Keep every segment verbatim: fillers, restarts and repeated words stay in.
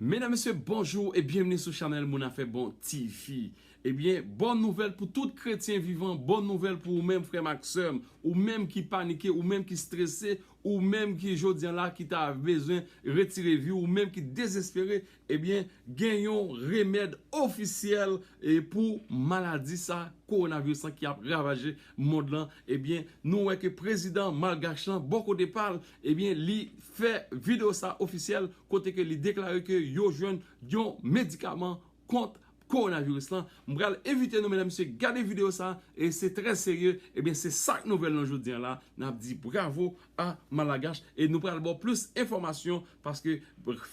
Medam, mesye, bonjou e byenveni sou chanèl Moun Afè Bon T V. Ebyen, bòn nouvèl pou tout kretyen vivan, bòn nouvèl pou ou menm, frè m ak sè m, ou menm ki panike, ou menm ki strese, ou menm ki jodi a la ki ta bezwen retire vi w, ou menm ki dezespere, ebyen, gen yon remèd ofisyèl e pou maladi sa, kowonaviris lan ki ap ravaje mond lan. Ebyen, nou wè ke prezidan malgach lan, bò kote pa l, ebyen, li fè videyo sa ofisyèl kote ke li deklare ke yo jwenn yon medikaman kont kowonaviris lan. M pral envite nou, medam, mesye, gade videyo sa, e se trè serye. Ebyen, se sa k nouvèl lan jodi a la. N ap di bravo a Malagache e nou pral ba w plis enfòmasyon paske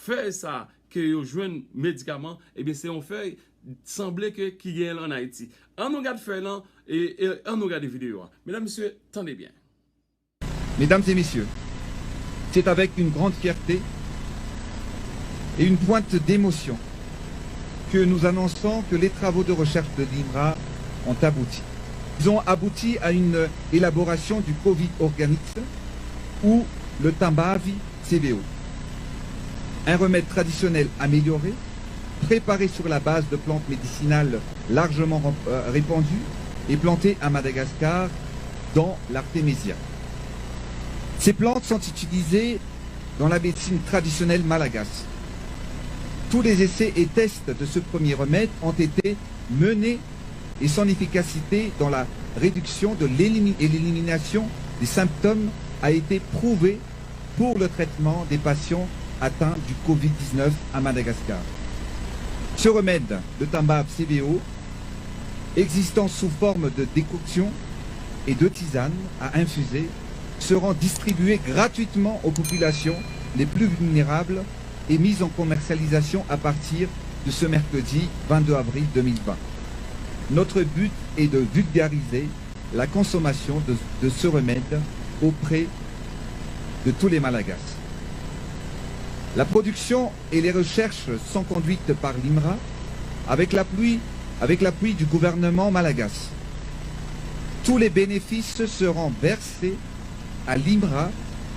fèy sa ke yo jwenn medikaman, ebyen, se yon fèy sanble ke ki genyen l ann Ayiti. Ann nou gad fèy lan e, e ann nou gade videyo a. Medam, mesye, tande byen. Mesdames et Messieurs, c'est avec une grande fierté et une pointe d'émotion que nous annonçons que les travaux de recherche de l'INRA ont abouti. Ils ont abouti à une élaboration du Covid Organics ou le Tambavi C V O, un remède traditionnel amélioré, préparé sur la base de plantes médicinales largement euh, répandues et plantées à Madagascar, dont l'artémisia. Ces plantes sont utilisées dans la médecine traditionnelle malgache. Tous les essais et tests de ce premier remède ont été menés et son efficacité dans la réduction de l'élimi- et l'élimination des symptômes a été prouvée pour le traitement des patients atteints du Covid dix-neuf à Madagascar. Ce remède, le Tambav C V O, existant sous forme de décoction et de tisane à infuser, seront distribués gratuitement aux populations les plus vulnérables et mis en commercialisation à partir de ce mercredi vingt-deux avril deux mille vingt. Notre but est de vulgariser la consommation de, de ce remède auprès de tous les Malagasy. La production et les recherches sont conduites par l'IMRA avec l'appui avec l'appui du gouvernement malagasy. Tous les bénéfices seront versés à l'IMRA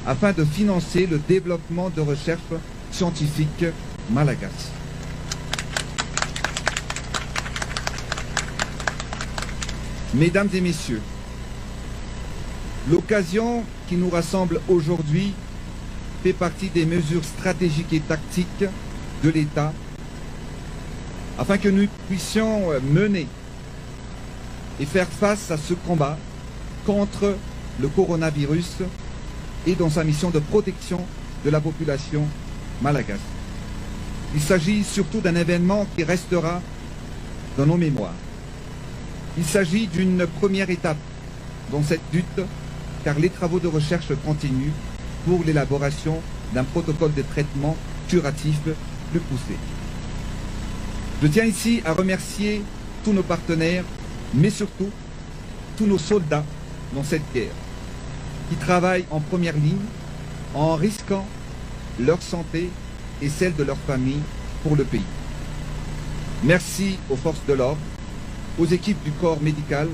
afin de financer le développement de recherches scientifiques malagasy. Mesdames et Messieurs, l'occasion qui nous rassemble aujourd'hui fait partie des mesures stratégiques et tactiques de l'État afin que nous puissions mener et faire face à ce combat contre le coronavirus et dans sa mission de protection de la population malagasy. Il s'agit surtout d'un événement qui restera dans nos mémoires. Il s'agit d'une première étape dans cette lutte, car les travaux de recherche continuent pour l'élaboration d'un protocole de traitement curatif plus poussé. Je tiens ici à remercier tous nos partenaires, mais surtout tous nos soldats dans cette guerre, qui travaillent en première ligne en risquant leur santé et celle de leur famille pour le pays. Merci aux forces de l'ordre, aux équipes du corps médical,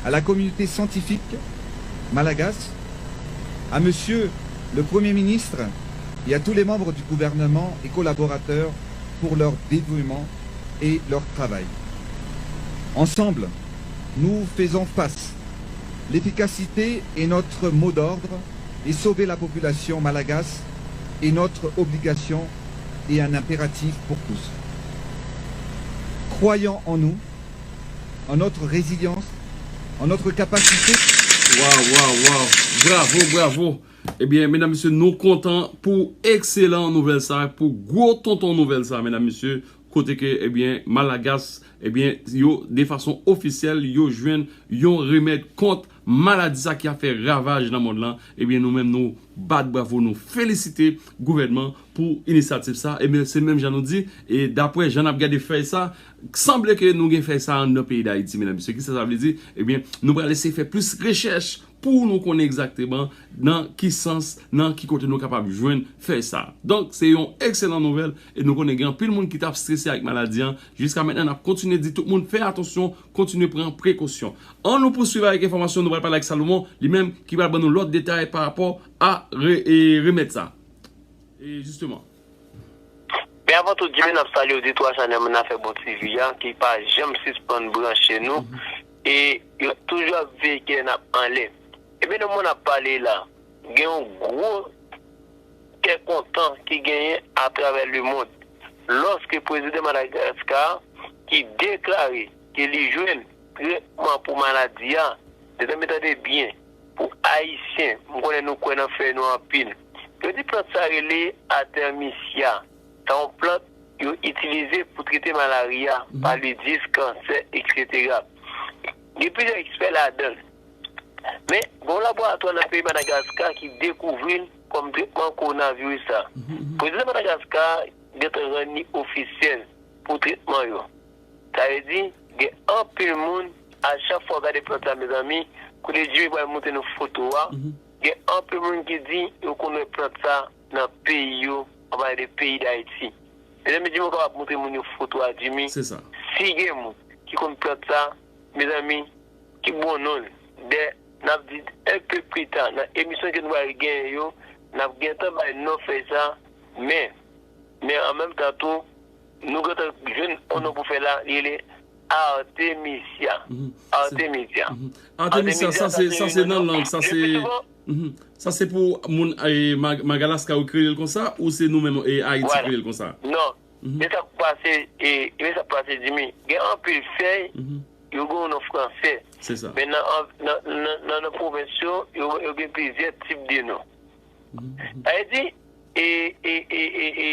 à la communauté scientifique malagasy, à Monsieur le Premier ministre et à tous les membres du gouvernement et collaborateurs pour leur dévouement et leur travail. Ensemble, nous faisons face. L'efficacité est notre mot d'ordre et sauver la population malagasy est notre obligation et un impératif pour tous. Croyons en nous, en notre résilience, en notre capacité. Waw, waw, waw. Bravo, bravo. Ebyen, medam, mesye, nou kontan pou ekselan nouvèl sa, pou gwo tonton nouvèl sa, medam, mesye, kote ke, ebyen, Malagasy, ebyen, yo, de fason ofisyèl, yo jwenn yon remèd kont maladi sa ki ap fè ravaj nan mond lan. Ebyen, nou menm, nou bat bravo, nou felisite gouvènman pou inisyativ sa. Ebyen, se menm jan nou di, e daprè jan n ap gade fèy sa, sanble ke nou gen fèy sa anndan peyi Dayiti, medam, mesye. Kisa sa vle di? Ebyen, nou pral eseye fè plis rechèch pou nou konnen egzakteman nan ki sans, nan ki kote nou kapab jwenn fèy sa. Donk, se yon ekselan nouvèl e nou konnen gen anpil moun ki t ap strese ak maladi an. Jiska mentnan, n ap kontinye di tout moun fè atansyon, kontinye pran prekosyon. An nou pouswiv avèk enfòmasyon, nou pral pale ak Salomon, li menm ki pral ban nou lòt detay pa rapò a re, e, remèd sa. E jisteman. E avan tout, Jimmy, n ap salye oditwa chanèl Mwen Afè Bon T V a, ki pa janm sispann branche nou, e yo toujou ap veye kilè n ap anlè. Ebyen, nan moman n ap pale la, gen yon gwo kè kontan ki genyen atravè lemonn, lòske prezidan Madagaska ki deklare ke li jwenn tretman pou maladi a, mezanmi, tande byen, pou Ayisyen, m konnen nou kwè nan fèy nou anpil. Yo di plant sa rele Artemisia. Sa yon plant yo itilize pou trete malarya, palidis, kansè, etsetera. Gen plizyè ekspè ladan l. Men, gen yon laboratwa nan peyi Madagaska ki dekouvri l kòm tretman kowonaviris la. Prezidan Madagaska gentan rann li ofisyèl pou tretman yo. Sa vle di, gen anpil moun, a chak fwa w gade plant sa, mezanmi, kote Jimmy pral montre nou foto a, gen anpil moun ki di yo konn wè plant sa nan peyi yo, anba de peyi Dayiti. Mezanmi, Jimmy kapab montre moun yo foto a, Jimmy. Se sa. Si gen moun ki konn plant sa, mezanmi, ki bon non l. Dè, n ap di un peu plus tard, nan emisyon ke nou pral genyen yo, n ap gentan bay non fèy sa, men, men an menm tan tou, nou gentan jwenn yon non pou fèy la, li rele Artemisia. Artemisia. Artemisia, sa se, sa se nan lang, sa se, sa se pou moun e, Mag- Madagaska yo kreye l konsa, ou se nou menm e, Ayiti kreye l konsa? Non. Men sa k pase, e, men sa k pase, Jimmy. Gen anpil fèy, yo gen yon non fransè. Se sa. Men nan, nan, nan, nan, nan pwovens yo, yo, yo gen plizyè tip de non. Sa vle di, e, e, e, e, e,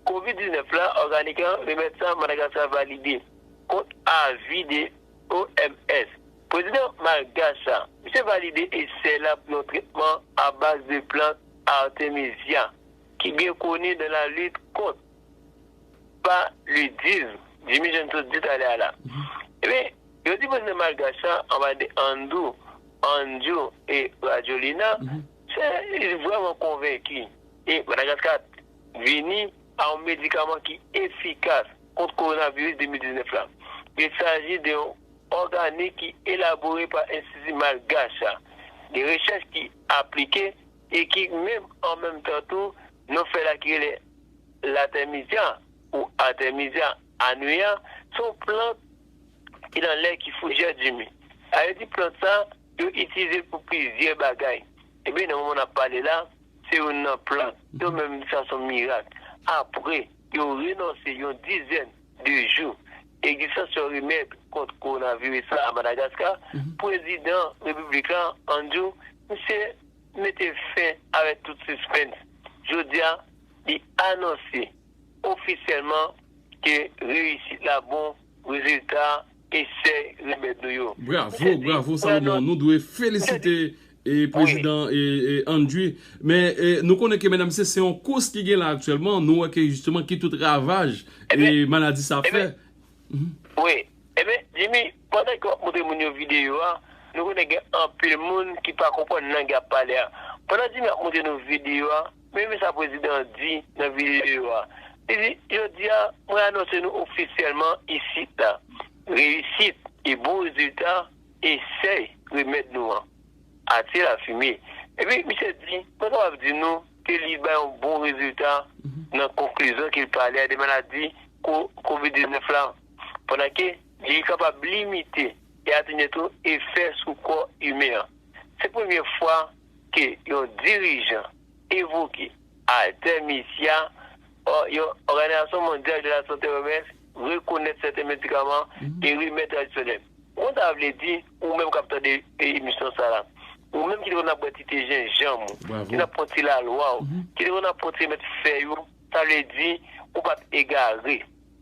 kovid diznèf la, òganik lan, remèd sa, Madagaska valide kont avi de O M S. Prezidan malgach la, misye valide esèy la pou yon tretman a baz de plant Artemisia, ki byen koni dans la lutte contre paludisme. Jimmy Jean tout di talè a la. Ebyen, yo di prezidan malgach la, anba de Andrew, Andrew e Rajolina, se li vrèman konvenki. E Madagaska vini a yon medikaman ki efikas kont kowonaviris de mil diznèf la. Il s'agit de yon òganik ki elabore pa Enstiti Malgach la de rechèch ki aplike e ki menm an menm tan tou, non fèy la ki rele Latemisia ou Artemisia annua, se yon plant ki nan lè ki foujè, Jimmy. Sa vle di plant sa, yo itilize l pou plizyè bagay. Ebyen, nan moman n ap pale la, se youn nan plant. Yo menm di sa se yon mirak. Apre, yo renonse yon dizèn de jou egzistans yon remèd kont kowonaviris la a Madagaska, prezidan repiblik la, Andrew, misye mete fen avèk tout sispens. Jodi a, li anonse ofisyèlman ke reyisit la bon, rezilta esèy remèd nou yo. Bravo, bravo, Salomon. Nou dwe felisite e prezidan e, e Andrew. Men e, nou konnen ke medam se, se yon kous ki gen la aktyèlman. Nou wè ke jisteman ki tout ravaj e maladi sa fè. Wi. Ebyen, Jimmy, pandan ke w ap montre moun yo videyo a, nou konnen gen anpil moun ki pa konprann lang y ap pale a. Pandan Jimmy ap montre nou videyo a, men, men sa prezidan an di nan videyo a. Li di, jodi a, mwen anonse nou ofisyèlman isit la, reyisit e bon rezilta esèy remèd nou an. Atire lafime. Epi, misye di, mwen kapab di nou ke li bay yon bon rezilta nan konklizyon ke l pale a de maladi ko- kovid diznèf la, pandan ke li kapab limite e atenye tou efè sou kò imen an. Se premye fwa ke yon dirijan evoke Artemisia, ò, yon Òganizasyon Mondyal de la Sante, O M S, rekonèt sèten medikaman e remèd tradisyonèl. Ou konn sa vle di, ou menm k ap tande e, emisyon sa la. Ou menm ki te konn ap bwè ti te jenjanm ou, ki t ap pran ti lalwa w, ki te konn ap pran ti remèd fèy ou, sa vle di, ou pa t egare.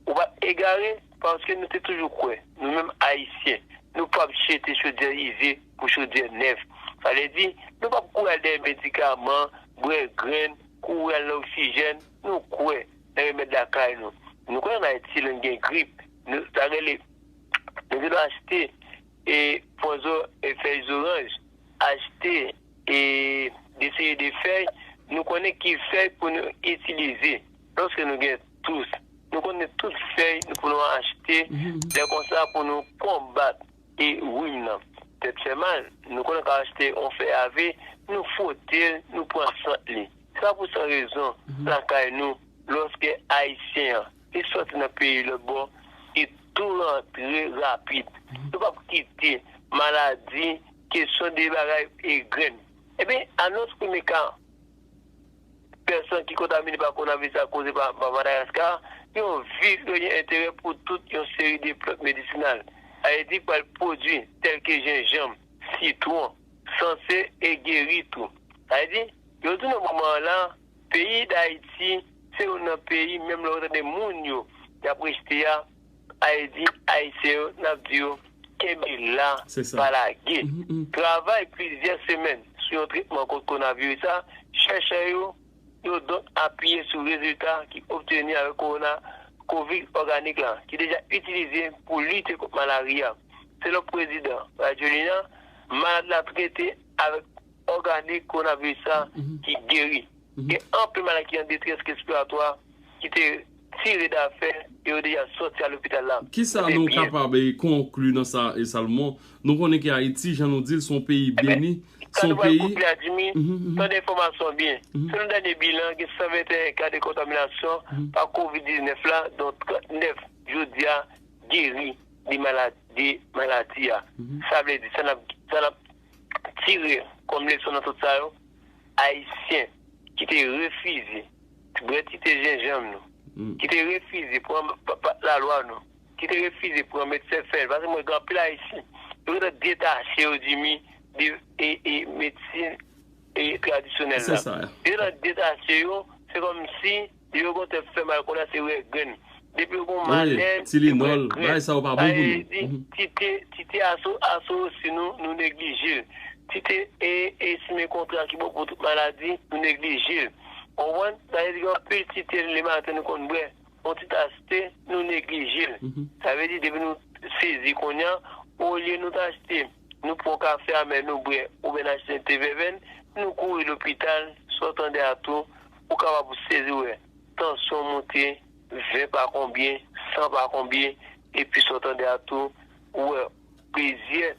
Ou pa t egare, paske nou te toujou kwè, nou menm Ayisyen, nou p ap jete chodyè ize pou chodyè nèf. Sa vle di, nou p ap kouri al dèyè medikaman, bwè grenn, kouri al nan oksijèn, nou kwè nan remèd lakay nou. Nou kwè ann Ayiti, lè n gen grip, nou ta rele, nou te dwe achte e pwan zo- e fèy zoranj, achte e de seri de fèy, nou konnen ki fèy pou nou itilize lòske nou gen tous. Nou konnen tout fèy nou pou nou achte, lè konsa pou nou konbat e rim nan. Tèt fè mal, nou konnen ka achte yon fèy ave, nou fwote l, nou pran sant li. Se pa pou san rezon, lakay nou, lòske Ayisyen an te sòti nan peyi lòtbò, e tou rantre rapid. Nou p ap kite maladi, kesyon de bagay e grenn. Ebyen, anons premye ka pèsòn ki kontamine pa kowonaviris la koze pa, pa Madagaskar, yon vil yo gen enterè pou tout yon seri de plant medisinal. Sa vle di pral pwodui tèlke jenjanm, sitwon, sanse e geri tou. Sa vle di, yo di nan moman an la, peyi Dayiti se youn nan peyi, menm lè w tande moun yo y ap rejte a, Ayiti, Ayisyen yo, n ap di yo, kenbe la, pa lage. Travay plizyè semèn sou yon tretman kont kowonaviris la, chèchè yo, yo donk apiye sou rezilta ki obteni avèk kowona, kovid òganik la, ki deja itilize pou lite kont malari a. Selon prezidan Rajoelina, malad la trete avèk òganik kowonaviris la ki geri. Gen anpil malad ki an detrès respiratwa ki te tire dafè e yo deja sòti a lopital la. Kisa nou kapab konkli nan sa, e Salomon? Nou konnen ke Ayiti, jan nou di l, se yon peyi beni, se yon peyi. Tande enfòmasyon byen. Selon dènye bilan, gen san venteyen ka de kontaminasyon pa kovid diznèf la, dont trannèf jodi a geri de maladi, de maladi a. Sa vle di, sa n ap, sa n ap tire kòm leson nan tout sa yo, Ayisyen ki te refize bwè ti te jenjanm nou, ki te refize pran pa, pa, lalwa nou, ki te refize pran medsen fèy, paske mwen gen anpil Ayisyen, yo gentan detache yo, Jimmy, de e, e, medsin e tradisyonèl la. Yo gentan detache yo, se kòmsi yo kontan fè mal konnen se wè grenn. Depi yo gon malèz, se wè grenn. Sa vle di, ti te, ti te aso, aso osi nou, nou neglije l. Ti te e, e simen kontra ki bon pou tout maladi, nou neglije l. Konprann? Sa vle di gen anpil ti te lematen nou konn bwè. Yon ti tas te, nou neglije l. Sa vle di depi nou sezi kounye a, olye nou ta achte, nou pran kafe amè nou bwè, oubyen n achte te vèvèn, nou kouri lopital, sa w tande a tou, ou kapab sezi wè tansyon w monte, ven pa konbyen, san pa konbyen, epi sa w tande a tou, ou wè plizyè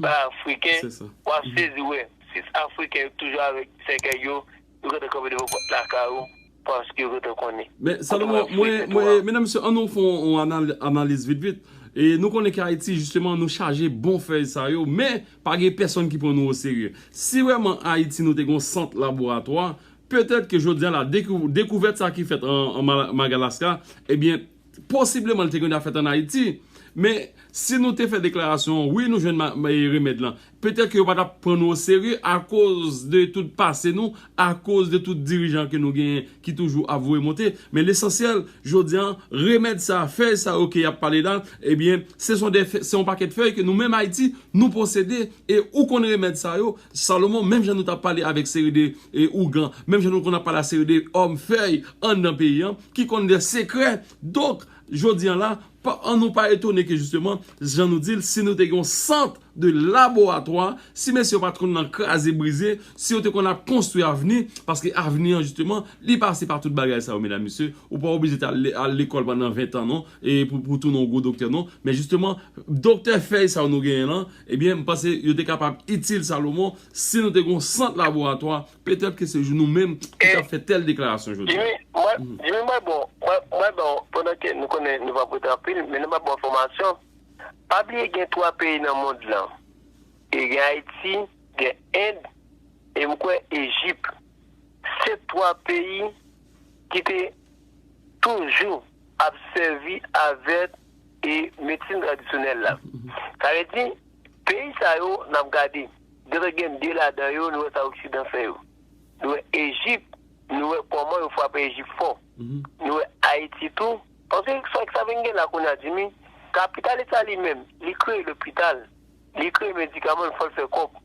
pa afriken, w ap sezi wè sis afriken yo toujou avèk sèkèy yo, yo gentan kanpe devan pòt lakay ou, paske yo gentan konnen. Men, Salomon, mwen, mwen, medam, mesye, ann nou fè yon anal-, analiz vit, vit. E nou konnen ke Ayiti, jisteman, nou chaje bon fèy sa yo, men pa gen pèsonn ki pran nou oserye. Si vrèman Ayiti nou te gen yon sant laboratwa, petèt ke jodi a la, dekou-, dekouvèt sa ki fèt an, an Ma-, Madagaskar, ebyen, posibleman, li te gen dwa fèt ann Ayiti. Men, si nou te fè deklarasyon, wi, nou jwenn ma-, ma-, remèd lan, petèt ke yo pa t ap pran nou oserye akoz de tout pase nou, akoz de tout dirijan ke nou genyen ki toujou ap voye monte. Men lesansyèl, jodi a, remèd sa, fèy sa yo ke y ap pale la, ebyen, se son de fè-, se yon pakèt fèy ke nou menm Ayiti, nou posede, e ou konn remèd sa yo, Salomon, menm jan nou t ap pale avèk seri de, e, ougan, menm jan nou konn ap pale a seri de òm fèy anndan peyi an, ki konn de sekrè. Donk, jodi a la, pa, an nou pa etone ke jisteman, jan nou di l, si nou te gen yon sant de laboratwa, si mesye yo pa t konn nan kraze brize, si yo te konn ap konstwi avni, paske avni an jisteman, li pase pa tout bagay sa yo, medam, mesye, ou pa oblije t al, al lekòl pandan ven tan non, e pou, pou tounen yon gwo doktè non, men jisteman, doktè fèy sa yo nou genyen lan, ebyen, m panse yo te kapab itil Salomon, si nou te gen yon sant laboratwa, petèt ke se nou menm ki t ap fè tèl deklarasyon jodi a. Jimmy, mwen, Jimmy, mwen bon, mwen, mwen bon, pandan ke nou konnen nou p ap rete anpil, men nou p ap bon enfòmasyon. Pa bliye gen twa peyi nan mond lan. E gen Ayiti, gen End, e m kwè Ejip. Se twa peyi ki te toujou ap sèvi avèk e medsin tradisyonèl la. Sa vle di, peyi sa yo, n ap gade, gentan gen de ladan yo, nou wè sa Oksidan fè yo. Nou wè Ejip, nou wè kòman yo frape Ejip fò. Nou wè Ayiti tou. Paske sa, sa vin gen la kounye a, Jimmy, kapitalis la li menm, li kreye lopital, li kreye medikaman, fò l fè kòb.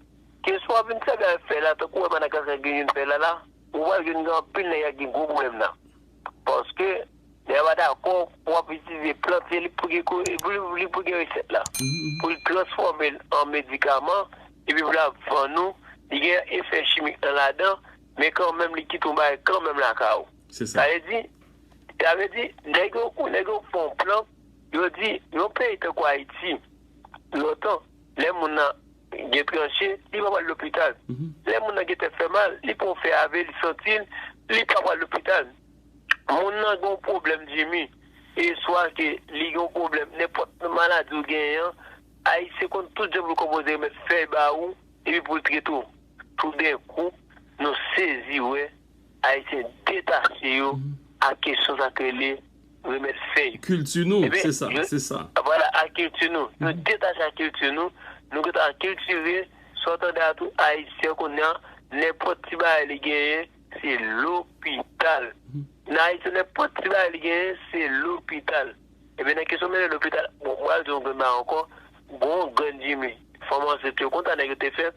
Keswa vin sèvi avèk fèy la, tankou wè Madagaskar gen youn fèy la la, ou pral jwenn gen anpil nèg y ap gen gwo pwoblèm la. Paske, nèg yo pa dakò pou w ap itilize plant, se li pou gen ko-, pou li, li pou gen resèt la. Pou li transfòme l an medikaman, epi pou l ap vann ou, li gen efè chimik lan ladan, men kanmenm li kite yon bagay kanmenm lakay ou. Sa vle di, sa vle di, nèg yo, nèg yo fè yon plan, yo di, yon peyi tankou Ayiti, lontan, lè moun nan gen tranche, li pa pral lopital. Lè moun nan gen tèt fè mal, li pran yon fè ave, li santi l, li pa pral lopital. Moun nan gen yon pwoblèm, Jimmy, e swa ke li gen yon pwoblèm, nenpòt maladi ou genyen an, Ayisyen konn tout jan pou l konpoze remèd fèy ba ou, epi pou l trete w. Toudenkou, nou sezi wè Ayisyen detache yo a kesyon sa k rele remèd fèy. Kilti nou, se sa, se sa. Vwala, a kilti nou. Nou detache a kilti nou, nou gentan kiltive, sa w tande a tou, Ayisyen kounye a, nenpòt ti bagay li genyen, se lopital. Nan Ayiti, nenpòt ti bagay li genyen, se lopital. Ebyen, nan kesyon mennen lopital, bon, mwen al di yon grenn bagay ankò, gon grenn Jimmy, fanm ansent yo, konn sa nèg yo te fè,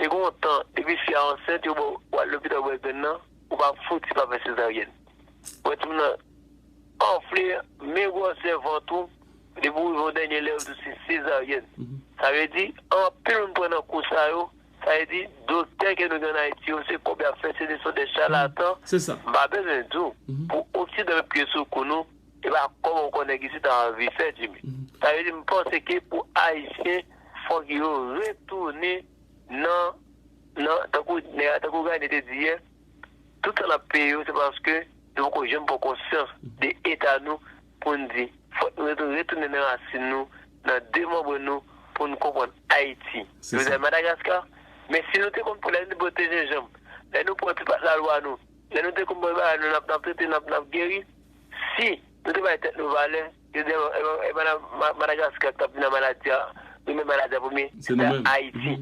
te gon tan, depi fi a ansent, yo ba w al lopital, ou wè grenn nan, ou pa fouti pa fè sezaryèn. Ou wè timoun nan anfle, men gwosè vant ou, depi w rive yon dènye lè, yo di w se sezaryèn. Sa vle di, anpil moun pran nan kou sa yo, sa vle di, doktè ke nou gen ann Ayiti yo, se kòb y ap fè, se de, se de chalatan. M pa bezwen di w, pou Oksidan met pye sou kou nou, e pa kòb ankò nèg isit a anvi fè, Jimmy. Sa vle di, m panse ke pou Ayisyen, fòk yo retounen nan, nan, tankou, tankou Granny te di yè, tout sa n ap peye yo, se paske nou poko janm pran konsyans de eta nou pou n di, fòk nou retou-, retounen nan rasin nou, nan demanbre nou, pou n konprann Ayiti. Yo di Madagaska, men si nou te konn pou lè nou te pran ti jenjanm, lè nou pran ti pat lalwa nou, lè nou te konn pran bagay nou, n ap, n ap trete, n ap, n ap geri, si nou te bay tèt nou valè, yo di, e, e, e, Madagaska k t ap vin nan maladi a, remèd maladi a premye, se Ayiti.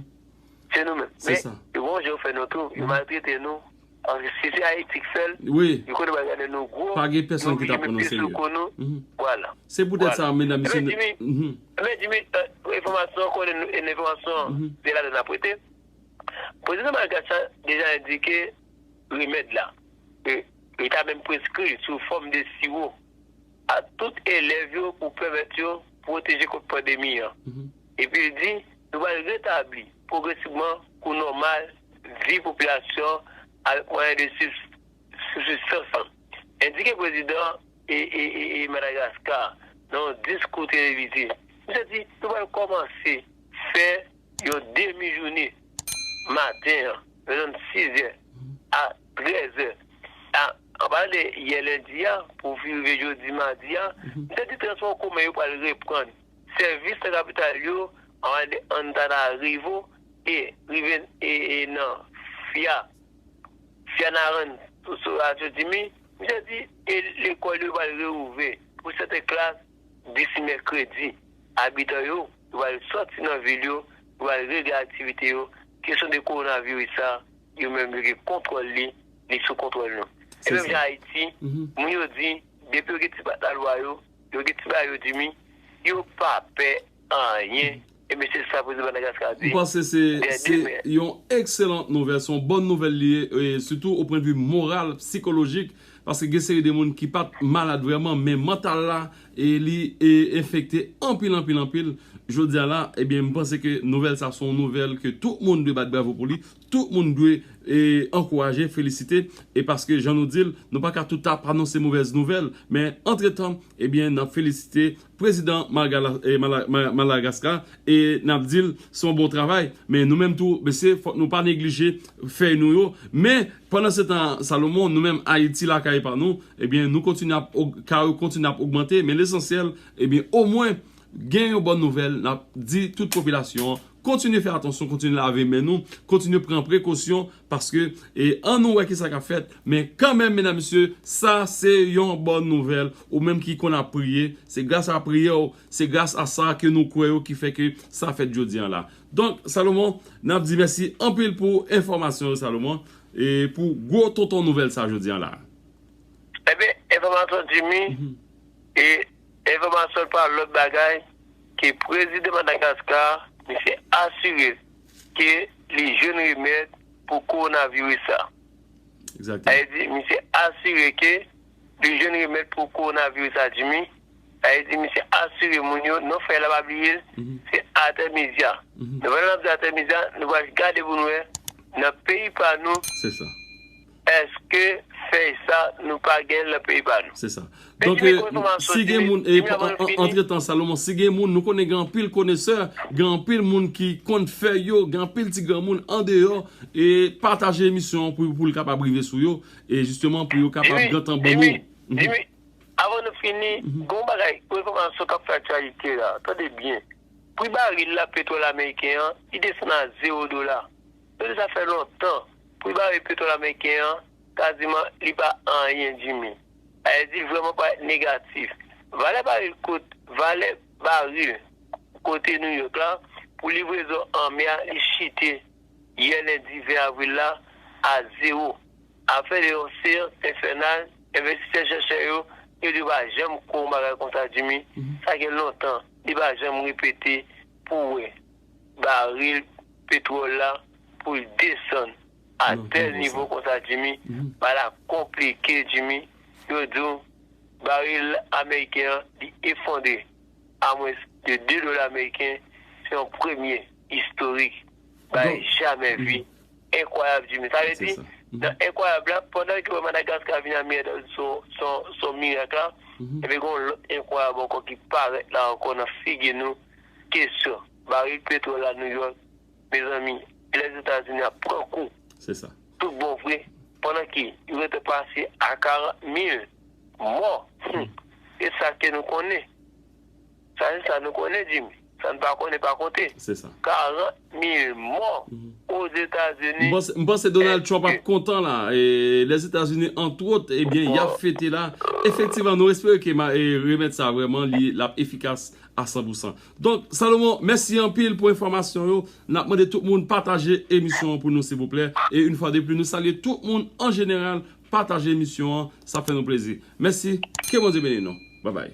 Se nou menm. Men, yo gon jan yo fè nou tou, yo maltrete nou. Paske si se Ayiti k fè l, yo konnen bagay la nou gwo, pa gen pèsonn ki ta pran nou serye. Vwala. Se poutèt sa, medam, mesye, men Jimmy, enfòmasyon, konnen enfòmasyon, se ladan n ap rete. Prezidan Madagascar deja endike remèd la. E, li ta menm preskri l sou fòm de siwo a tout elèv yo pou pèmèt yo pwoteje kont pandemi an. Epi l di, nou pral retabli pwogresivman kou nòmal vi popilasyon an avèk mwayen de sib-, sibsistans lan. Endike prezidan e, e, e, e Madagaskar nan yon diskou televize. Misye di, nou pral kòmanse fè yon demi jounen maten an, nan zòn sizè a trèzè. A, anba de yè lendi a, pou rive jodi madi a, misye di transpò komen yo pral reprann. Sèvis nan kapital yo, anba de Antananarivo, e rive, e, e nan Fia, Fianarantsoa, Jimmy, misye di, e lekòl yo pral reouvè pou sèten klas disi mèkredi. Abitan yo, yo pral sòti nan vil yo, yo pral regle aktivite yo. Kesyon de kowonaviris sa, yo menm yo gen kontwòl li, li sou kontwòl nou. E menm jan Ayiti, moun yo di, depi yo gen ti pat lalwa yo, yo gen ti bagay yo, Jimmy, yo pa pè anyen. E mesye sa prezidan Madagaskar di. M panse se, se yon ekselan nouvèl, se yon bòn nouvèl li ye, e sitou o pwennvi moral, sikolojik, paske gen seri de moun ki pa t malad vrèman, men mantal la, e li, e enfekte anpil, anpil, anpil. Jodi a la, ebyen, m panse ke nouvèl sa se yon nouvèl ke tout moun dwe bat bravo pou li, tout moun dwe, e, ankouraje, felisite, e paske jan nou di l, nou pa ka tout ap anonse movèz nouvèl, men antretan, ebyen, n ap felisite prezidan Malgala-, e, Mala-, Ma-, Madagaskar, e n ap di l se yon bon travay. Men nou menm tou, mesye, fòk nou pa neglije fèy nou yo. Men, pandan se tan, Salomon, nou menm Ayiti lakay pa nou, ebyen, nou kontinye ap og-, ka yo kontinye ap ogmante, men lesansyèl, ebyen, omwen, gen yon bòn nouvèl, n ap di tout popilasyon an, kontinye fè atansyon, kontinye lave men nou, kontinye pran prekosyon, paske, e, an nou wè ki sa k ap fèt, men kanmenm, medam, mesye, sa se yon bòn nouvèl, ou menm ki konn ap priye, se gras a priyè w, se gras a sa ke nou kwè yo ki fè ke sa fèt jodi an la. Donk, Salomon, n ap di mèsi anpil pou enfòmasyon yo, Salomon, e pou gwo tonton nouvèl sa jodi an la. Ebyen, enfòmasyon Jimmy, e enfòmasyon pa lòt bagay ke prezidan Madagaskar, misye asire ke li jwenn remèd pou kowonaviris sa. Sa vle di, misye asire ke li jwenn remèd pou kowonaviris sa, Jimmy. Sa vle di, misye asire moun yo, non fèy la pa bliye l, se Artemisia. Nou pral ap di Artemisia, nou pral gade pou nou wè, nan peyi pa nou, èske fèy sa, nou pa gen l nan peyi pa nou? Se sa. Donk, e, si gen moun, e, antretan, Salomon, si gen moun, nou konnen gen anpil konesè, gen anpil moun ki konn fèy yo, gen anpil ti granmoun andeyò, e pataje emisyon an pou, pou l kapab rive sou yo, e jisteman pou yo kapab gentan ban nou. Jimmy, avan nou fini, gon bagay, pou enfòmasyon k ap fè aktyalite la, tande byen. Pri baril la, petwòl ameriken an, li desann a zewo dola. Tande sa fè lontan. Pri baril petwòl ameriken an, kaziman, li pa anyen, Jimmy. Sa vle di, li vrèman parèt negatif. Valè baril kot, valè baril kote New York la, pou livrezon an mè a, li chite yè lendi ven avril la a zewo. Afè de yon seyans enfènal, envestisè chèchè yo, yo di yo pa janm kwè yon bagay konsa, Jimmy. Sa gen lontan, li pa janm repete pou wè baril petwòl la pou l desann a tèl nivo konsa, Jimmy. Bagay la konplike, Jimmy. Yo di w, baril ameriken an, li efondre a mwens de de dola ameriken. Se yon premye istorik. Bagay jamè vi. Enkwayab, Jimmy. Sa vle di, nan enkwayab la, pandan ke Madagaskar vin a miyè son, son, son mirak la, ebyen, gen yon lòt enkwayab ankò ki parèt la ankò nan figi nou. Kesyon, baril petwòl la New York, mezanmi, Lèzetazini ap pran kou. Se sa. Tout bon vre, pandan ke yo gentan pase a karant mil mò. Hmm. E sa ke nou konnen. Sa se sa nou konnen, Jimmy. Sa n pa konnen, pa konte. Se sa. Karant mil mò Ozetazini. M panse, m panse Donald Trump ap kontan la. E Lèzetazini, antwòt, ebyen, y ap fete la. Efektivman, nou espere ke ma- e remèd sa vrèman, li l ap efikas a san pou san. Donk, Salomon, mèsi anpil pou enfòmasyon yo. N ap mande tout moun pataje emisyon an pou nou, silvouplè. E yon fwa de plis, nou salye tout moun an jeneral. Pataje emisyon an, sa fè nou plezi. Mèsi, ke Bondye beni nou. Babay.